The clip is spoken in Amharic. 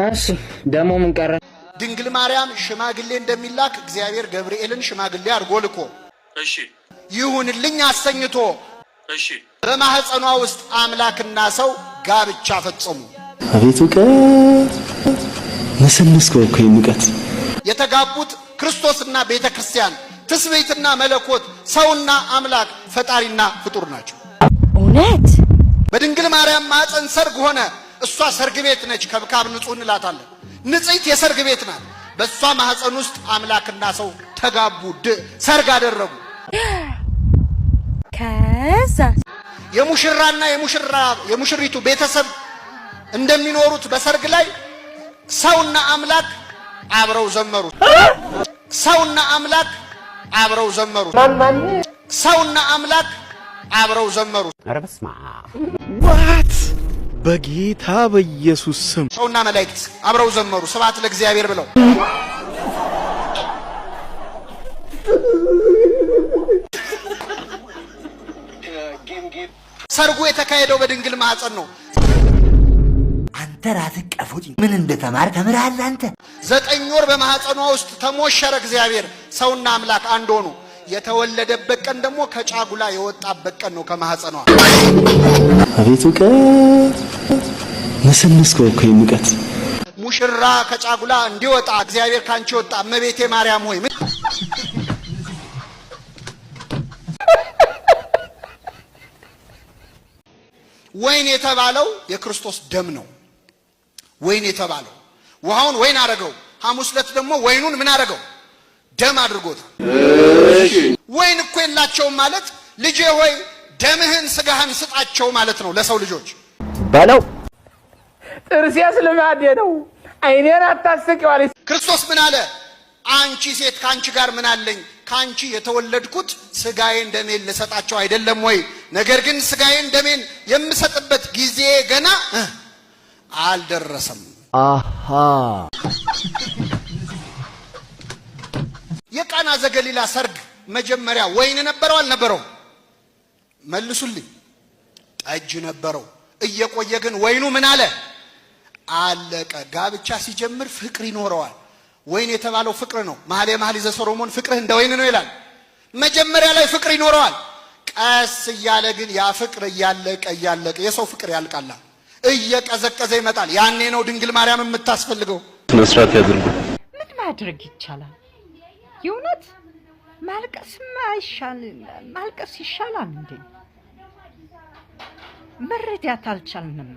እሺ፣ ደግሞ ምን ቀረ? ድንግል ማርያም ሽማግሌ እንደሚላክ እግዚአብሔር ገብርኤልን ሽማግሌ አድርጎ ልኮ እሺ ይሁንልኝ አሰኝቶ እሺ በማህፀኗ ውስጥ አምላክና ሰው ጋብቻ ፈጸሙ። አቤት እውቀት! ነሰነስከው እኮ ይሄን እውቀት። የተጋቡት ክርስቶስና ቤተ ክርስቲያን፣ ትስብእትና መለኮት፣ ሰውና አምላክ፣ ፈጣሪና ፍጡር ናቸው። እውነት? በድንግል ማርያም ማህፀን ሰርግ ሆነ። እሷ ሰርግ ቤት ነች። ከብካብ ንጹህ እንላታለን። ንጽሕት የሰርግ ቤት ናት። በእሷ ማህፀን ውስጥ አምላክና ሰው ተጋቡ፣ ሰርግ አደረጉ። ከዛ? የሙሽራና የሙሽራ የሙሽሪቱ ቤተሰብ እንደሚኖሩት በሰርግ ላይ ሰውና አምላክ አብረው ዘመሩ። ሰውና አምላክ አብረው ዘመሩ። ሰውና አምላክ አብረው ዘመሩ። ኧረ በስመ አብ! What? በጌታ በኢየሱስ ስም! ሰውና መላእክት አብረው ዘመሩ፣ ስብሐት ለእግዚአብሔር ብለው። ሰርጉ የተካሄደው በድንግል ማህፀን ነው። አንተ ራስህ ቀፎ ምን እንደተማር ተምረሃል አንተ? 9 ወር በማህፀኗ ውስጥ ተሞሸረ እግዚአብሔር። ሰውና አምላክ አንድ ሆኑ። የተወለደበት ቀን ደግሞ ከጫጉላ የወጣበት ቀን ነው ከማህፀኗ። አቤት እውቀት! ነሰነስከው እኮ ይሄን እውቀት። ሙሽራ ከጫጉላ እንዲወጣ እግዚአብሔር ካንቺ ወጣ፣ እመቤቴ ማርያም ሆይ። ወይን የተባለው የክርስቶስ ደም ነው። ወይን የተባለው ውሃውን ወይን አደረገው። ሐሙስ ዕለት ደግሞ ወይኑን ምን አደረገው? ደም አድርጎታል። ወይን እኮ የላቸውም ማለት ልጄ ሆይ ደምህን ስጋህን ስጣቸው ማለት ነው ለሰው ልጆች። በለው። ጥርሴስ ልማዴ ነው። አይኔን አታስቂው አለች። ክርስቶስ ምን አለ? አንቺ ሴት ከአንቺ ጋር ምን አለኝ? ከአንቺ የተወለድኩት ስጋዬን ደሜን ልሰጣቸው አይደለም ወይ? ነገር ግን ስጋዬን ደሜን የምሰጥበት ጊዜ ገና አልደረሰም። አሃ። የቃና ዘገሊላ ሰርግ መጀመሪያ ወይን ነበረው አልነበረው? መልሱልኝ። ጠጅ ነበረው። እየቆየ ግን ወይኑ ምን አለ? አለቀ። ጋብቻ ሲጀምር ፍቅር ይኖረዋል። ወይን የተባለው ፍቅር ነው። መኃልየ መኃልይ ዘሰሎሞን ፍቅርህ እንደ ወይን ነው ይላል። መጀመሪያ ላይ ፍቅር ይኖረዋል። ቀስ እያለ ግን ያ ፍቅር እያለቀ እያለቀ የሰው ፍቅር ያልቃላ፣ እየቀዘቀዘ ይመጣል። ያኔ ነው ድንግል ማርያም የምታስፈልገው። መስራት ያድርጉ። ምን ማድረግ ይቻላል? የእውነት ማልቀስ አይሻል? ማልቀስ ይሻላል እንዴ? መረዳት አልቻልንም።